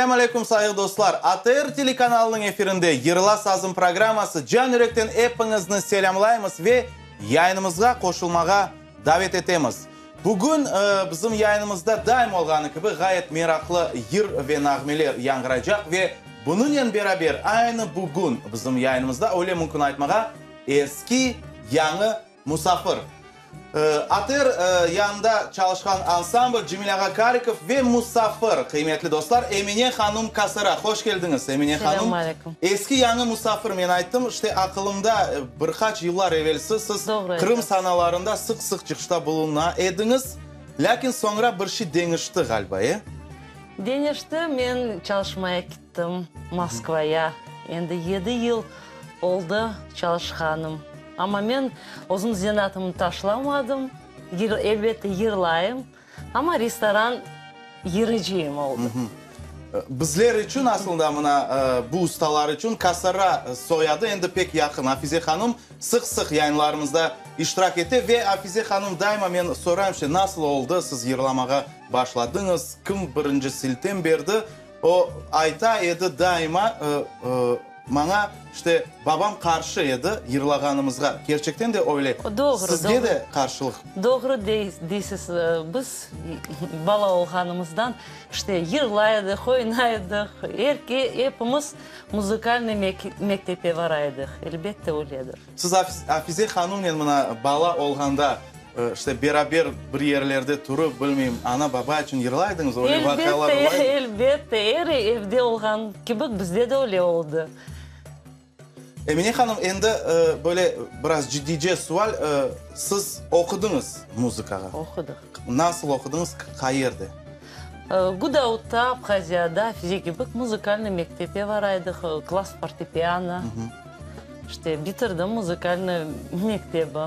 Selâm aleyküm, sayğı dostlar! ATR telekanalınıñ efirinde Yırla sazım programması can-yürekten epiñizni selâmlaymız ve yayınımızğa qoşulmağa davet etemiz. Bugün bizim yayınımızda daim olğanı kibi ğayet meraqlı yır ve nağmeler yañğıraycaq ve bunınen beraber aynı bugün bizim yayınımızda, öyle mümkün aytmağa, eski, yañı Musafir. ATR yanında çalışqan ansambl Cemil ağa Karikov ve musafir, qıymetli dostlar, Emine hanum Kasara. Hoş keldiñiz, Emine hanum. Selâmü aleyküm. Eski-yañı musafir, men ayttım, işte, aqılımda bir qaç yıllar evelsi siz Qırım sanalarında sıq-sıq çıqışta buluna ediñiz, lâkin soñra bir şey deñişti, ğaliba, e? Deñişti, men çalışmaya kettim Moskvaya, endi yedi yıl oldı çalışqanım. Amma men özüm zenaatımnı taşlamadım, yır, elbette, yırlayım, amma restoran yırıcıyım oldım. Bizler içün, aslında, mına, bu ustalar içün Kasara soyadı endi pek yaqın. Afize hanım sıq-sıq yayınlarımızda iştirak ete ve Afize hanım daima men sorayım, işte, nasıl oldı, siz yırlamağa başladıñız, kim birinci siltem berdi? O, ayta edi daima, maña, işte, babam qarşı edi yırlağanımızğa. Kerçekten de öyle. Doğru, Sizge de qarşılıq. Doğru deysiz. Biz bala olğanımızdan, işte, yırlay edik, oynay edik. Er ke, epimiz muzıkalnıy mektepe bara edik. Elbette, öyledir. Siz Afize hanımnen mına bala olğanda, işte, beraber bir yerlerde turıp, bilmeyim, ana-baba içün yırlaydıñız, öyle vaqialar ola edi? Elbette, elbette, er evde olğan kibi bizde de öyle oldı. Emine hanım, endi böyle biraz ciddiyce sual, siz oqudıñız muzıkağa? Oqudıq. Nasıl oqudıñız, qayerde? Gudautta, Abhaziyada, Afize kibi muzıkalnıy mektepe bara edik, klass fortepiano. İşte, bitirdim muzıkalnıy mektebi.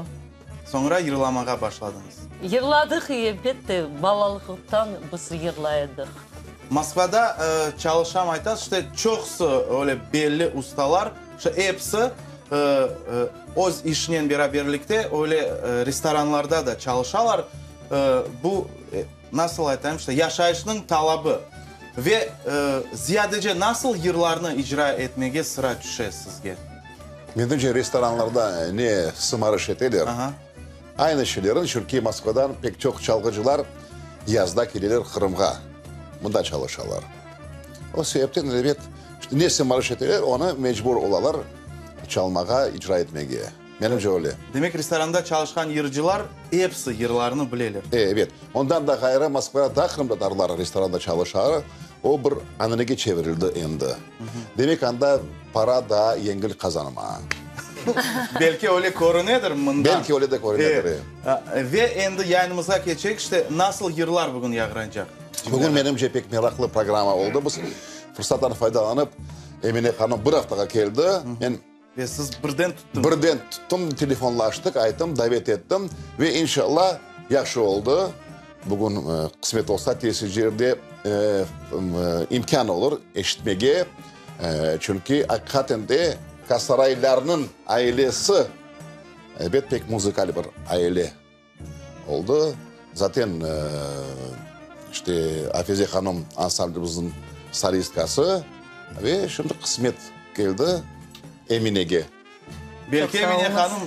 Soñra yırlamağa başladıñız. Yırladıq, elbette, balalıqtan biz yırlay edik. Moskvada çalışam aytasız, işte, çoqusı öyle belli ustalar, işte, episi öz işinen beraberlikte öyle restoranlarda da çalışalar. Bu, nasıl aytayım, işte, yaşayışnıñ talabı. Ve ziyadece nasıl yırlarnı icra etmege sıra tüşe sizge? Menimce, restoranlarda ne sımarış eteler, aynı şeylerni, çünki Moskvadan pek çoq çalğıcılar yazda keleler Qırımğa, mında çalışalar. O sebepten, elbet, ne sımarış eteler, onı mecbur olalar çalmağa, icra etmege. Menimce, öyle. Demek, restoranda çalışqan yırcılar episi yırlarnı bileler. Ebet. Ondan da ğayrı, Moskvada da qırımtatarlar restoranda çalışar. O bir ananege çevirildi endi. Demek, anda para daa yengil qazanıma. Belki öyle körünedir mından. Belki öyle de körünedir, e. Ve endi yayınımızğa keçeyik. İşte, nasıl yırlar bugün yağranacaq? Bugün, menimce, pek meraqlı programma oldı. Biz fırsattan faydalanıp, Emine hanım bir aftağa keldi. Men Ve siz birden tuttıñız. Birden tuttım, telefonlaştıq, ayttım, davet ettim ve inşallah yahşı oldı. Bugün qısmet olsa tesircilerde imkân olur eşitmege, çünki aqiqaten de Kasaraylarnıñ ailesi, ebet, pek muzıkal bir aile. Oldı. Zaten, işte, Afize hanım ansamblimizniñ solistkası ve şimdi qısmet keldi Eminege. Belki, Emine hanım,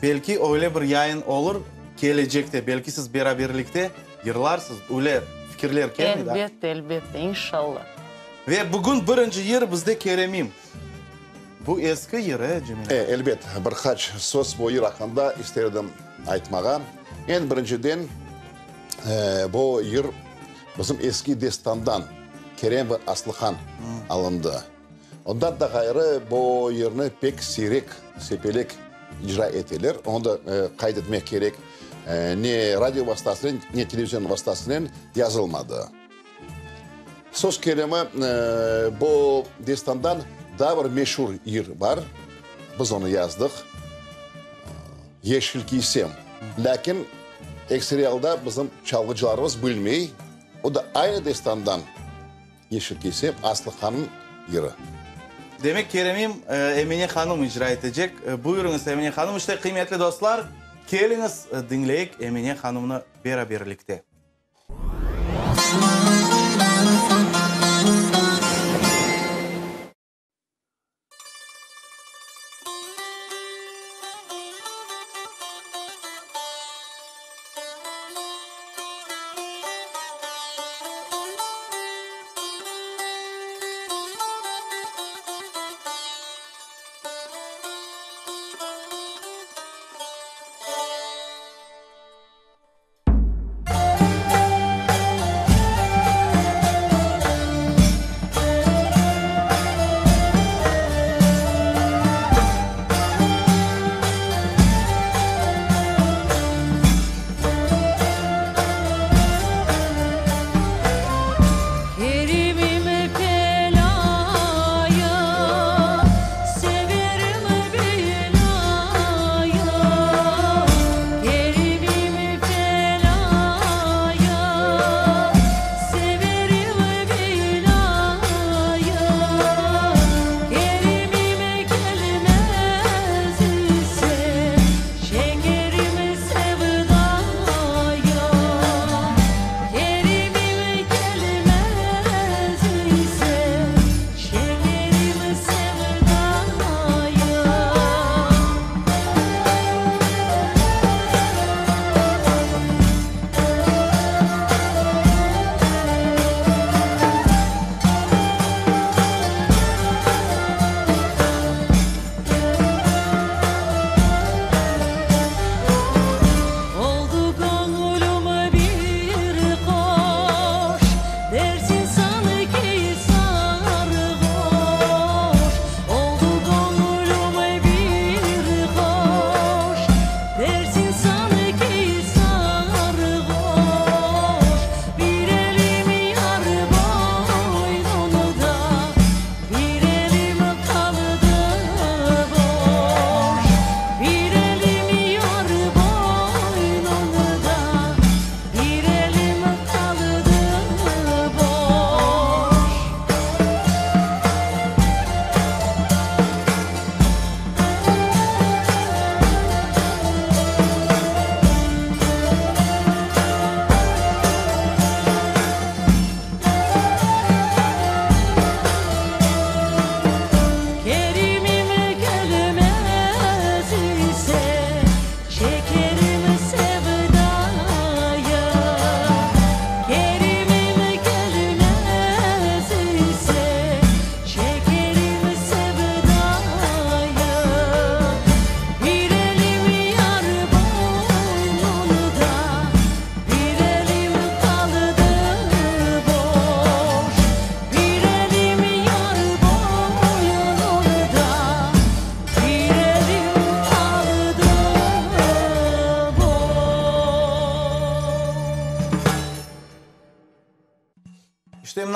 belki öyle bir yayın olur kelecekte, belki siz beraberlikte yırlarsız, öyle fikirler kelmey daa? Elbette, elbette, inşallah. Ve bugün birinci yır bizde Keremim. Bu eski yır, e, Cemile? E, elbet. Bir qaç söz bu yır aqqında ister edim aytmağa. Eñ birinciden, bu yır bizim eski destandan, Kerem ve Aslıhan alındı. Ondan da ğayrı, bu yırnı pek siyrek, sepelek icra eteler. Onı da qayd etmek kerek, ne radio vastasınen, ne televizion vastasınen yazılmadı. Söz kelimi, bu destandan daa bir meşur yır bar, biz onı yazdıq, Yeşil kiysem. Lâkin ekseri alda bizim çalğıcılarımız bilmey, o da aynı destandan Yeşil kiysem, Aslıhannıñ yırı. Demek, Keremim Emine hanım icra etecek. Buyurıñız, Emine hanım. İşte, qıymetli dostlar, keliñiz, diñleyik Emine hanımnı beraberlikte.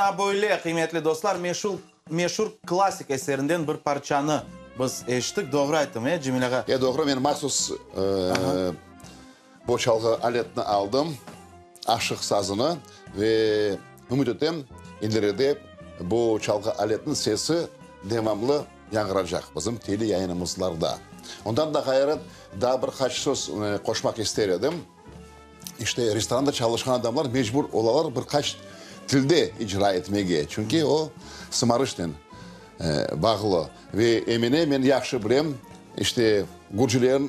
Mına böyle, qıymetli dostlar, meşur, meşur klassik eserinden bir parçanı biz eşittik. Doğru ayttım, e, Cemil ağa? E, doğru, men mahsus bu çalğı aletini aldım, aşıq sazını, ve ümüt etem, ileride bu çalğı aletiniñ sesi devamlı yañğıracaq bizim tele yayınımızlarda. Ondan da ğayrı, daa bir qaç söz qoşmaq ister edim. İşte, restoranda çalışqan adamlar mecbur olalar bir qaç tilde icra etmege, çünki o sımarışnen bağlı. Ve Emine, men yahşı bilem, işte, gürcülerniñ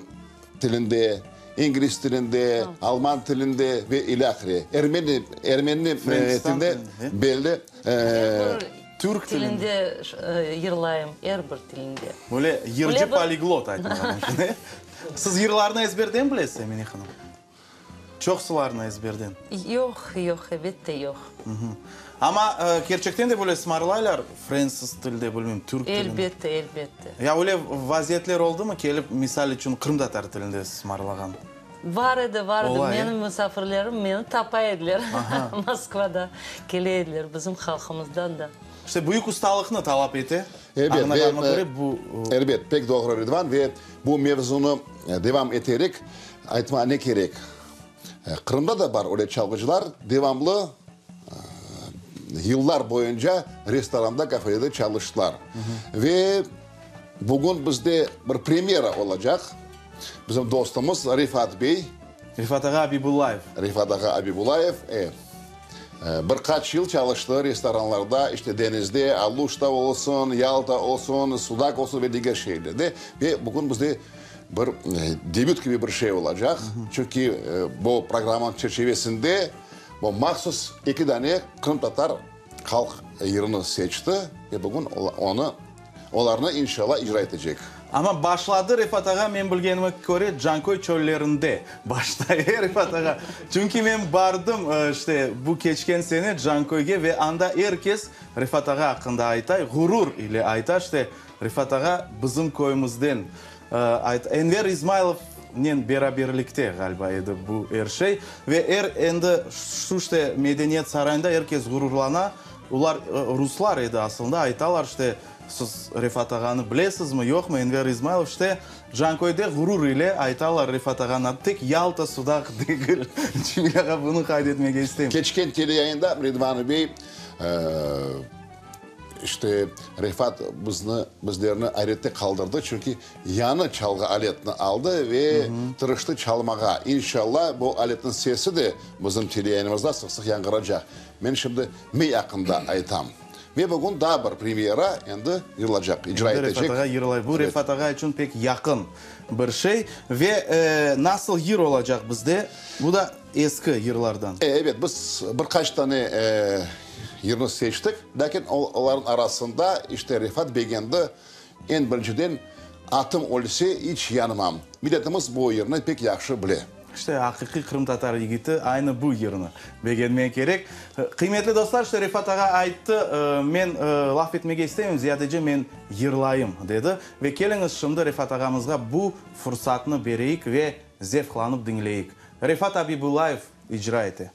tilinde, ingliz tilinde, alman tilinde ve ilâhre. Ermeni, ermeni tilinde belli. Türk tilinde yırlayım, er bir tilinde. Böyle yırcı poliglot aytmağa mümkün, e? Siz yırlarnı ezberden bilesiz, Emine hanım? Çoqsularnı ezberden. Yoq, yoq, elbette yoq. Amma kerçekten de böyle sımarlaylar frensız tilde, bilmeyim, türk tilinde. Elbette, elbette. Ya öyle vaziyetler oldumı, kelip, misal içün, qırımtatar tilinde sımarlağan? Bar edi, bar edi. Menim musafirlerim meni tapa ediler Moskvada. Kele ediler bizim halqımızdan da. İşte, büyük ustalıqnı talap ete. Añlağanıma köre, bu. Elbet, pek doğru, Ridvan. Ve bu mevzunı devam eterek, aytmağa ne kerek, Qırımda da bar öyle çalğıcılar, devamlı yıllar boyunca restoranda, kafede çalıştılar. Ve bugün bizde bir premyera olacaq. Bizim dostumız Refat bey. Refat ağa Abibullayev. Refat ağa Abibullayev, e. Bir qaç yıl çalıştı restoranlarda, işte deñizde, Aluşta olsun, Yalta olsun, Sudaq olsun ve diger şeerlerde. Ve bugün bizde bir debüt kibi bir şey olacaq, çünki bu programmanıñ çerçivesinde bu mahsus eki dane qırımtatar halq yırını seçti ve bugün onı Olarnı inşallah icra etecek. Amma başladı Refat ağa, men bilgenime köre, Canköy çöllerinde başlay, e, Refat ağa? Çünki men bardım, işte, bu keçken sene Canköyge ve anda er kes Refat ağa aqqında ayta, ğurur ile ayta, işte, Refat ağa bizim köyümizden, ayta. Enver İzmaylovnen beraberlikte, ğaliba, edi bu er şey. Ve er, endi şu, işte, Medeniyet sarayında er kes ğururlana. Olar ruslar edi aslında, aytalar, işte, siz Refat ağanı bilesizmi, yoqmı, Enver İzmaylov, işte, Canköyde ğurur ile aytalar Refat ağanıñ adı, tek Yalta, Sudaq degil. Cemil ağa, bunı qayd etmege isteyim. Keçken teleyayında Ridvan bey, işte, Refat bizni, bizlerni ayrette qaldırdı, çünki yañı çalğı aletini aldı ve tırıştı çalmağa. İnşallah, bu aletniñ sesi de bizim teleyayınımızda sıq-sıq yañğıracaq. Men şimdi mey aqqında aytam. Ve bugün daa bir premyera endi yırılacaq, icra Endi etecek. Refat ağa yırlay. Bu Refat ağa içün pek yaqın bir şey. Ve nasıl yır olacaq bizde? Bu da eski yırlardan. E, ebet, biz bir qaç tane yırnı seçtik. Lâkin olarnıñ arasında işte Refat begendi eñ birinciden Atım ölse, iç yanmam. Milletimiz bu yırnı pek yahşı bile. İşte, aqiqiy qırımtatar yigiti aynı bu yırnı begenmek kerek. Qıymetli dostlar, işte, Refat ağa ayttı, men laf etmege istemeyim, ziyadece men yırlayım, dedi. Ve keliñiz şimdi Refat ağamızğa bu fursatnı bereyik ve zevqlanıp diñleyik. Refat Abibullayev icra ete.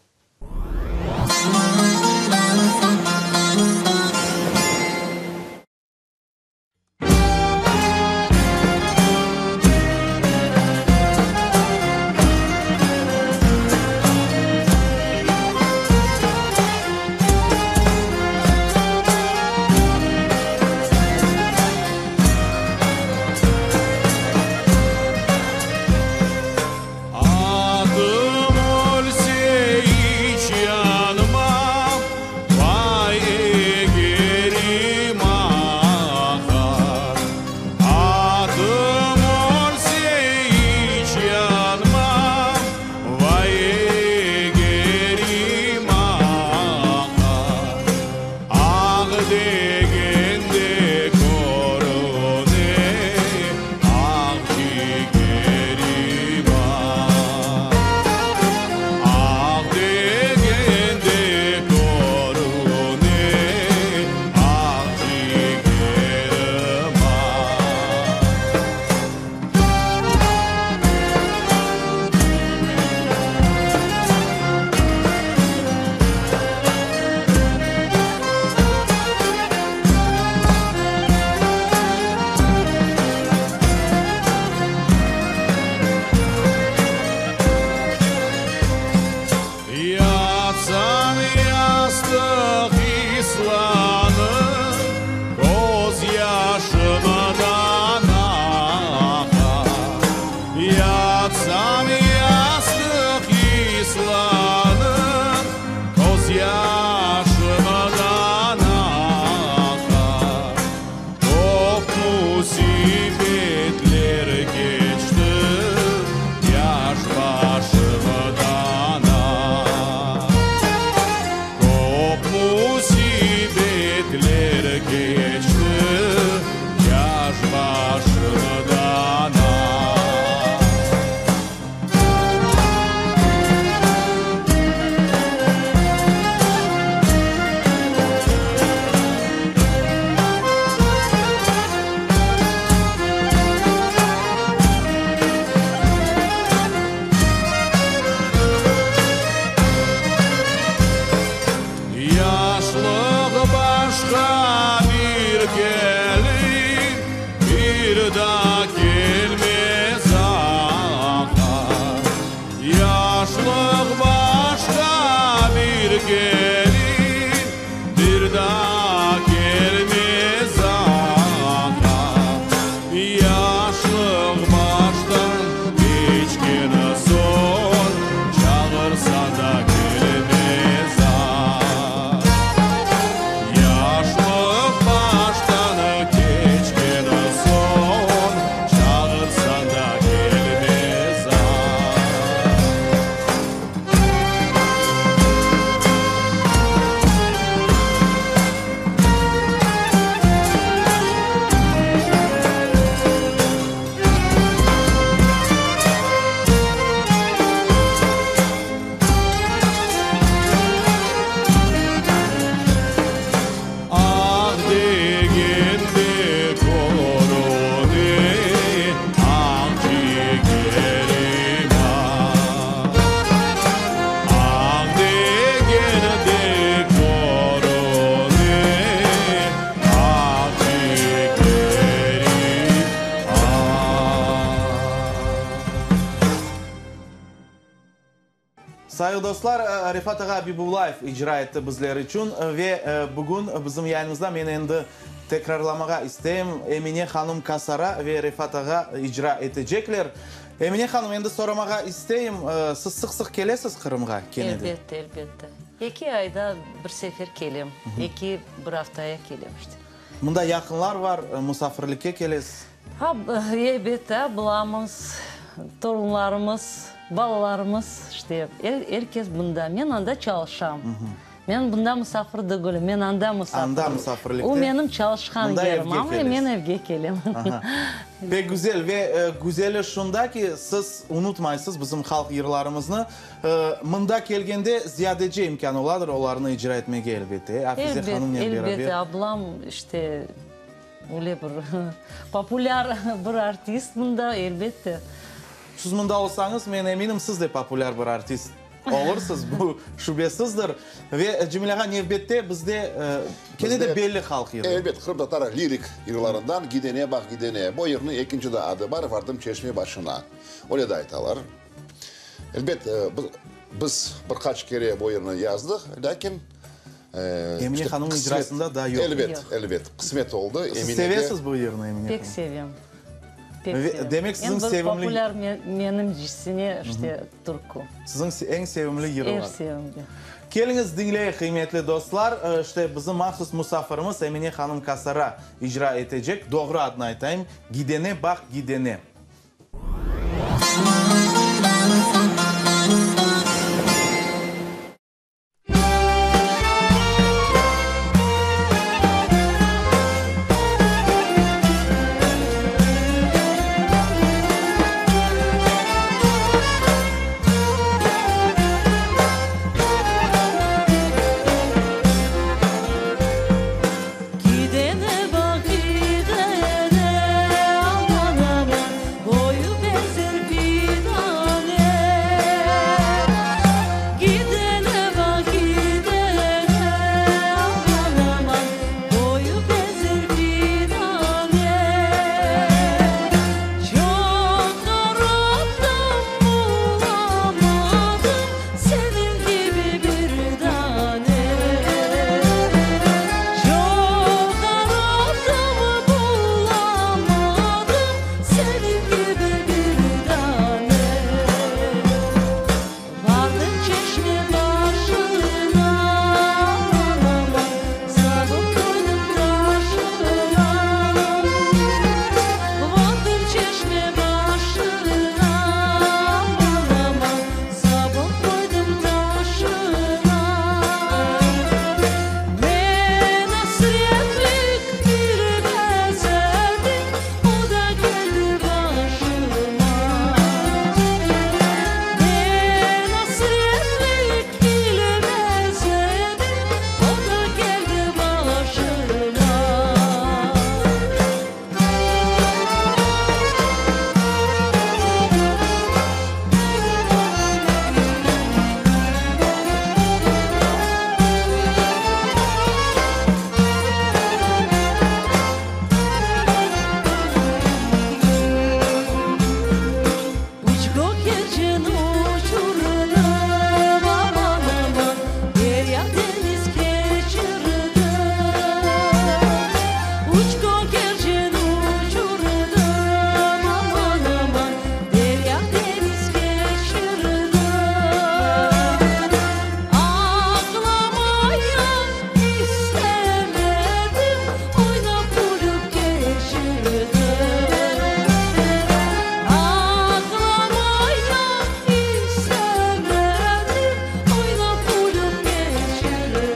Atım ölse. Sayğı dostlar, Refat ağa Abibullayev icra etti bizler içün ve bugün bizim yayınımızda men endi tekrarlamağa isteyim, Emine hanım Kasara ve Refat ağa icra etecekler. Emine hanım, endi soramağa isteyim, siz sıq-sıq kelesiz Qırımğa kene de? Elbette, elbette. Eki ayda bir sefer kelem, eki, bir aftaya kelem işte. Mında yaqınlar bar, musafirlikke kelesiz? Ha, elbette, ablamız, torunlarımız, balalarımız, işte, er kes bunda. Men anda çalışam. Men bunda musafir degülim, men anda musafirim. Anda musafirlikte. O menim çalışqan yerim, amma men evge kelem. Pek güzel ve güzeli şunda ki, siz unutmaysız bizim halq yırlarımıznı. Mında kelgende ziyadece imkân oladır olarnı icra etmege, elbette, Afize hanımnen beraber. Elbette, ablam, işte, öyle bir populâr bir artist mında, elbette. Siz mında olsañız, men eminim, siz de populâr bir artist olursız, bu şübesizdir. Ve Cemil ağa, nevbette bizde kene de belli halq yırı. Elbet, qırımtatar lirik yırlarından Gidene baq, gidene. Bu yırnıñ ekinci de adı bar, Vardım çeşme başına. Öyle de aytalar. Elbet, biz bir qaç kere bu yırnı yazdıq, lâkin Emine hanımnıñ icrasında daa yoq. Elbet, elbet, qısmet oldı. Siz sevesiz bu yırnı, Emine hanım? Pek sevem. Pek sevem. Demek, siziñ sevimli... Eñ bir populâr menimcisine, işte, türkü. Siziñ eñ sevimli yırıñız. Eñ sevimli. Keliñiz, diñleyik, qıymetli dostlar. İşte, bizim mahsus musafirimiz Emine hanım Kasara icra etecek, doğru adını aytayım, Gidene baq, gidene. Gidene baq, gidene, aman, aman, boyu benzer fidane. Gidene baq, gidene, aman, aman, boyu benzer fidane. Çoq aradım, bulamadım seniñ kibi bir dane. Çoq aradım, bulamadım seniñ kibi bir dane. Vardım çeşme başına, aman, aman, sabun qoydım taşına. Vardım çeşme başına, aman, aman, sabun qoydım taşına. Men asretlik bilmez edim, o da keldi başıma. Men asretlik bilmez edim, o da keldi başıma. Üç gögercin uçurdım, aman, aman, derya deñiz keçirdim. Üç gögercin uçurdım, aman, aman, derya deñiz keçirdim. Ağlamaya istemedim, oynap külüp keçirdim. Ağlamaya istemedim, oynap külüp keçirdim.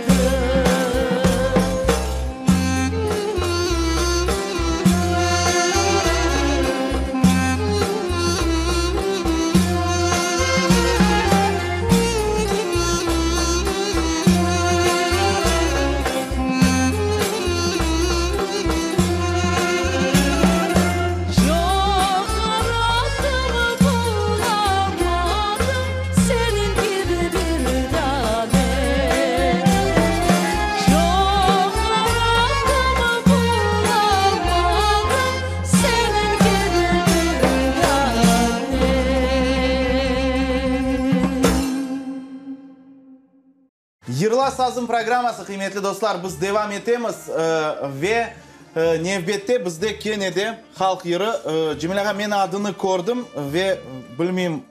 Yırla sazım programması, qıymetli dostlar, biz devam etemiz ve nevbette bizde kene de halq yırı. Cemil ağa, men adını kördim ve bilmeyim,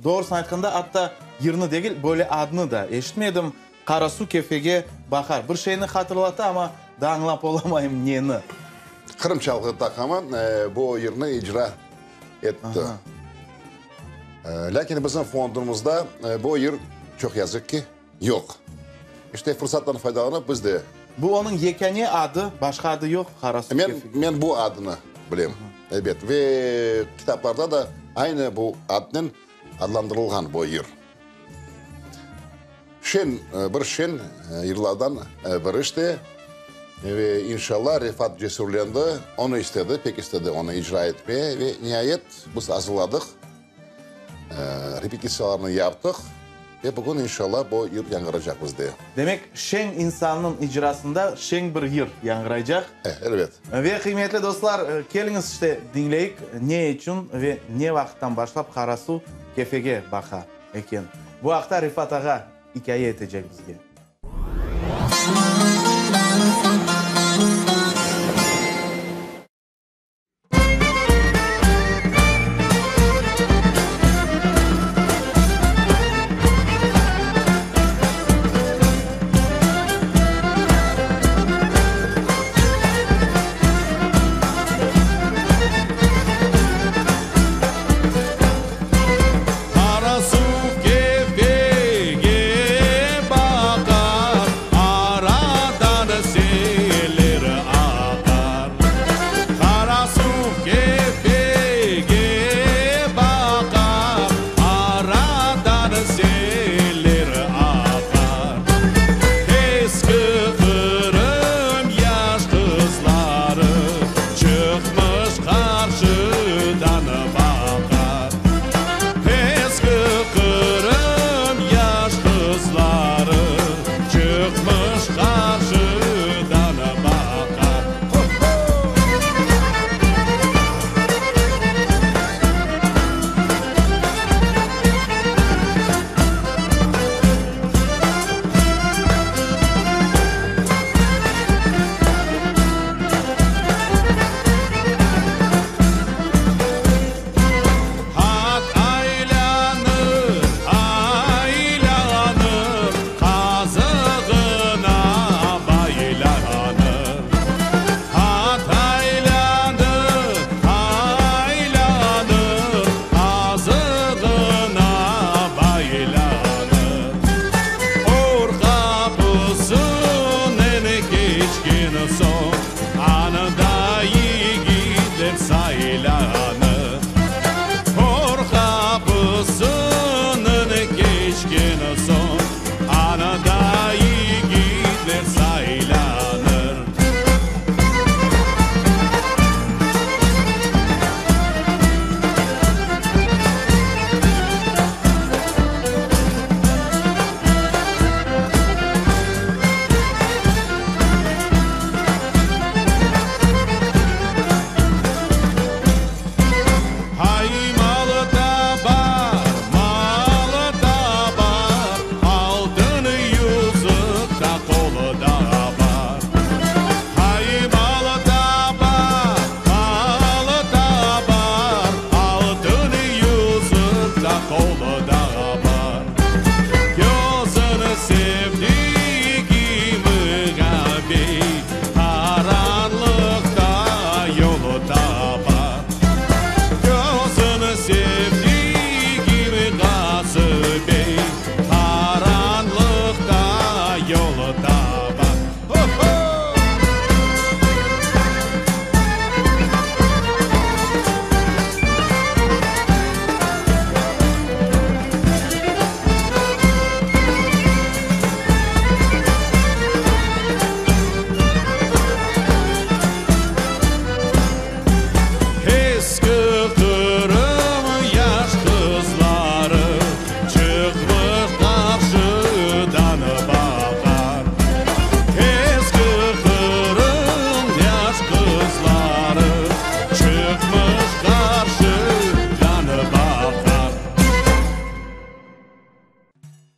doğrusını aytqanda, atta yırnı degil, böyle adnı da eşitmedim, Qarasu Kefege baqar. Bir şeyni hatırlata, amma daa añlap olamayım neni. Qırım çalğı taqımı bu yırnı icra etti. Lâkin bizim fondumızda bu yır, çoq yazıq ki, yoq. İşte, fırsattan faydalanıp, biz de. Bu onıñ yekâne adı, başqa adı yoq, Qarasu Kefege. Men bu adını bilem, elbet. Ve kitaplarda da aynı bu adnen adlandırılğan bu yır. Şen, bir şen yırlardan biri işte. Ve inşallah Refat cesürlendi, onı istedi, pek istedi onı icra etmeye. Ve niayet biz azırladıq, repetitsiyalarnı yaptıq ve bugün inşallah bu yır yañğıracaq bizde. Demek, şeñ insannıñ icrasında şeñ bir yır yañğıraycaq. Elbet. Ve qıymetli dostlar, keliñiz işte diñleyik, ne içün ve ne vaqıttan başlap Qarasu Kefege baqa eken. Bu aqta Refat ağa ikâye etecek bizge. Qara suv Kefege baqa.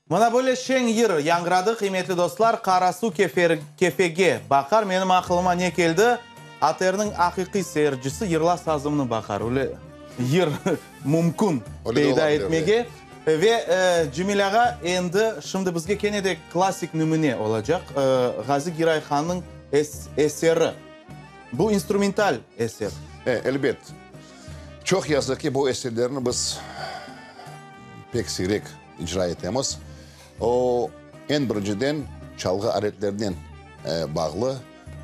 Mına böyle şeñ yır yañğıradı, qıymetli dostlar, Qarasu Kefege baqar. Menim aqılıma ne keldi? ATRniñ aqiqiy seyircisi yırla sazımnı baqar. Öyle yır mümkün peyda etmege. Ve Cemil ağa, endi şimdi bizge kene de klassik nümüne olacaq, Ğazi Giray hannıñ eseri. Bu instrumental eser. E, elbet. Çoq yazıq ki, bu eserlerni biz pek siyrek icra etemiz. O, eñ birinciden, çalğı aletlerinen bağlı,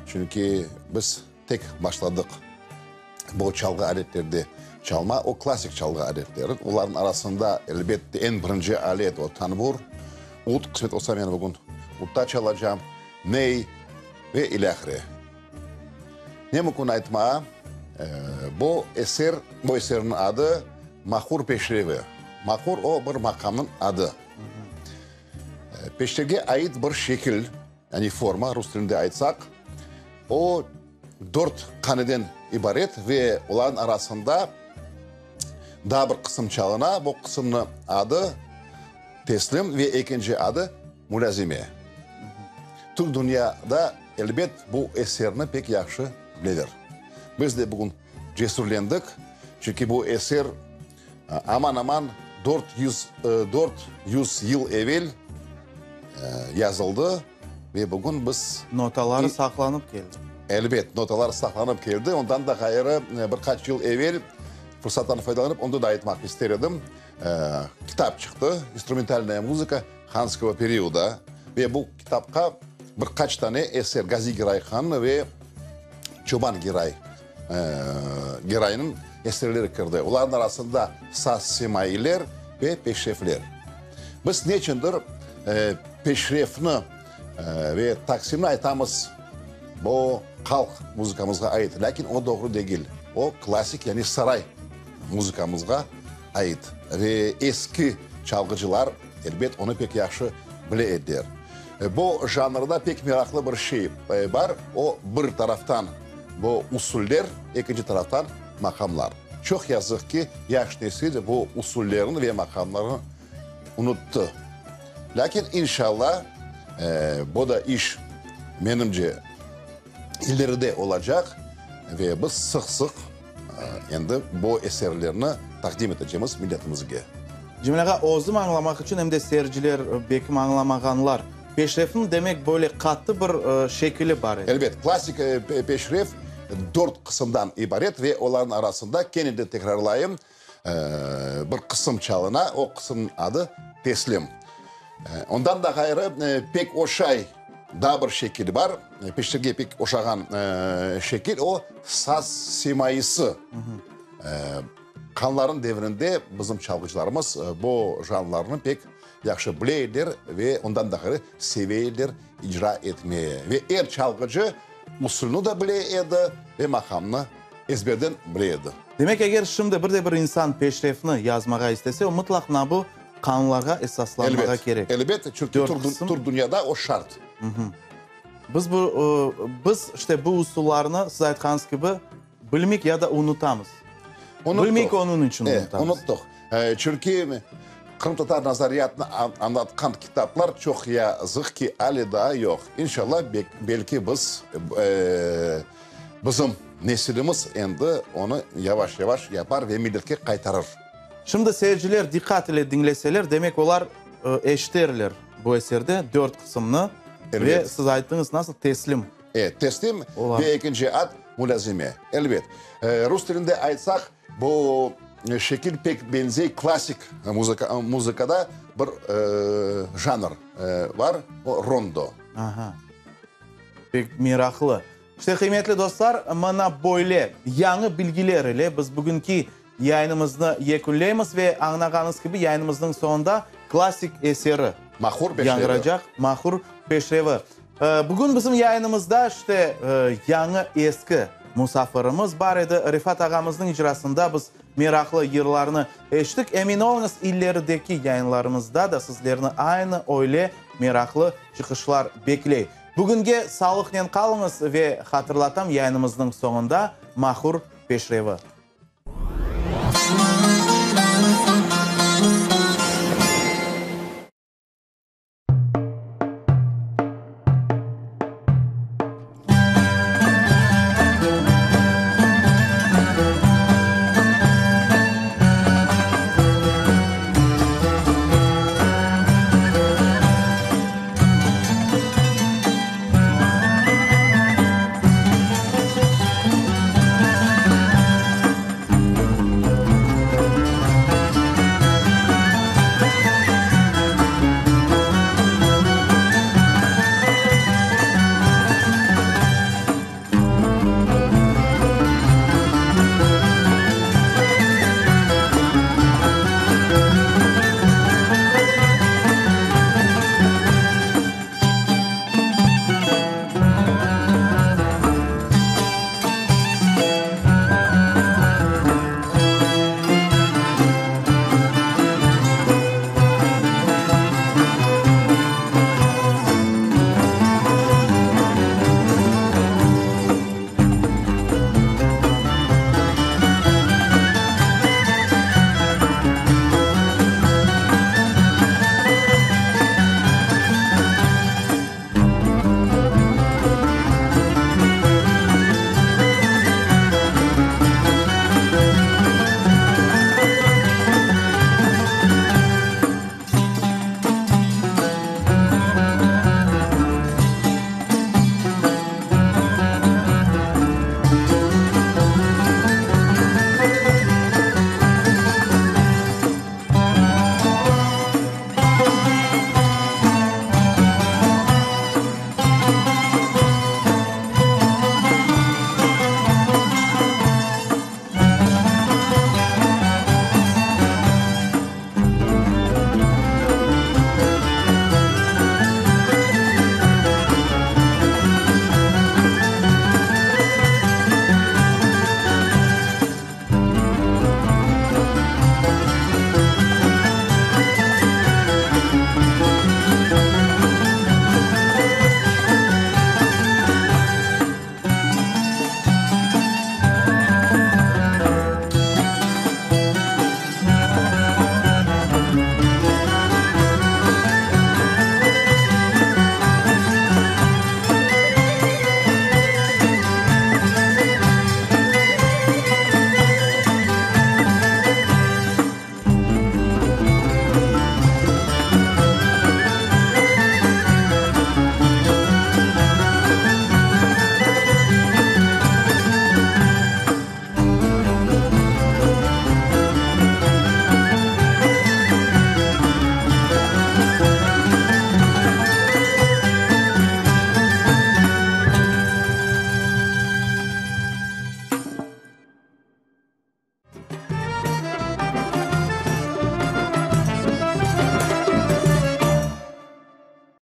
çünki biz tek başladıq bu çalğı aletlerde çalma, o klassik çalğı aletleri. Olarnıñ arasında, elbette, eñ birinci alet o tanbur, ud, qısmet olsa men bugün udda çalacam, ney ve ilâhre. Ne mümkün aytmağa, bu eser, bu eserniñ adı Mahur peşrevi. Mahur o bir maqamnıñ adı. Peşrevge ait bir şekil, yani forma, rus tilinde aytsaq, o dört qaneden ibaret ve olarnıñ arasında daa bir qısım çalına, bu qısımnıñ adı teslim ve ekinci adı Mulâzime. Türk dünyada, elbet, bu eserni pek yahşı bileler. Biz de bugün cesürlendik, çünki bu eser aman-aman 400 yıl evel yazıldı ve bugün biz... Notaları saqlanıp keldi. Elbet, notalar saqlanıp keldi. Ondan da ğayrı, bir qaç yıl evel, fırsattan faydalanıp, onı da aytmaq ister edim, kitap çıqtı, İnstrumentalnaya muzıka Hanskogo perioda ve bu kitapqa bir qaç tane eser Gazi Giray han ve Çoban Giray Giraynıñ eserleri kirdi. Olarnıñ arasında saz semailer ve peşrefler. Biz neçündir peşrefni ve taksimni aytamız, bu halq muzıkamızğa ait, lâkin o doğru degil. O klassik, yani saray muzıkamızğa ait ve eski çalğıcılar, elbet, onı pek yahşı bile ediler. Bu janrda pek meraqlı bir şey bar, o, bir taraftan bu usuller, ekinci taraftan maqamlar. Çoq yazıq ki, yaş nesil bu usullerni ve maqamlarnı unuttı. Lâkin, inşalla, bu da iş, menimce, ileride olacaq ve biz sıq-sıq Endi bu eserlerni taqdim etecemiz milletimizge. Cemil ağa, özüm añlamaq içün, em de seyirciler belkim añlamağanlar, peşrefniñ demek böyle qattı bir şekili bar edi. Elbet, klassik peşref dört qısımdan ibaret ve olarnıñ arasında, kene de tekrarlayım, bir qısım çalına, o qısımnıñ adı teslim. Ondan da ğayrı, pek oşay daa bir şekil bar, peşrefke pek oşağan şekil, o saz semayısı. Hanların devrinde bizim çalğıcılarımız bu janrlarnı pek yahşı bile ediler ve ondan da ğayrı seve ediler icra etmeye. Ve er çalğıcı usulnı da bile edi ve maqamnı ezberden bile edi. Demek, eger şimdi bir de bir insan peşrefni yazmağa istese, o mıtlaq mına bu qanunlarğa esaslanmağa kerek. Elbet, elbet, çünki Türk dünyada o şart. Biz bu, biz işte bu usullarnı, siz aytqanıñız kibi, bilmeyik ya da unutamız. Bilmeyik, onıñ içün unutamız. Unuttıq. Çünki qırımtatar nazariyatını añlatqan kitaplar çoq yazıq ki, ale daa yoq. İnşallah, belki biz, bizim nesilimiz endi onı yavaş-yavaş yapar ve milletke qaytarır. Şimdi seyirciler diqqat ile diñleseler, demek olar eşiterler bu eserde dört qısımnı ve siz ayttıñız nasıl teslim. E, teslim ve ekinci ad mulâzime. Elbet. Rus tilinde aytsaq, bu şekil pek beñzey klassik muzıkada bir janr bar, o rondo. Aha. Pek meraqlı. İşte, qıymetli dostlar, mına böyle yañı bilgiler ile biz bugünki Yayınımıznı yekünleymiz ve añnağanıñız kibi, yayınımıznıñ soñunda klassik eseri Mahur peşrevi. yañğıracaq, Mahur peşrevi. Bugün bizim yayınımızda işte yañı eski musafirimiz bar edi. Refat ağamıznıñ icrasında biz meraqlı yırlarnı eşittik. Emin oluñız, ilerideki yayınlarımızda da sizlerni aynı öyle meraqlı çıqışlar bekley. Bugünge sağlıqnen qalıñız ve hatırlatam, yayınımıznıñ soñunda Mahur peşrevi.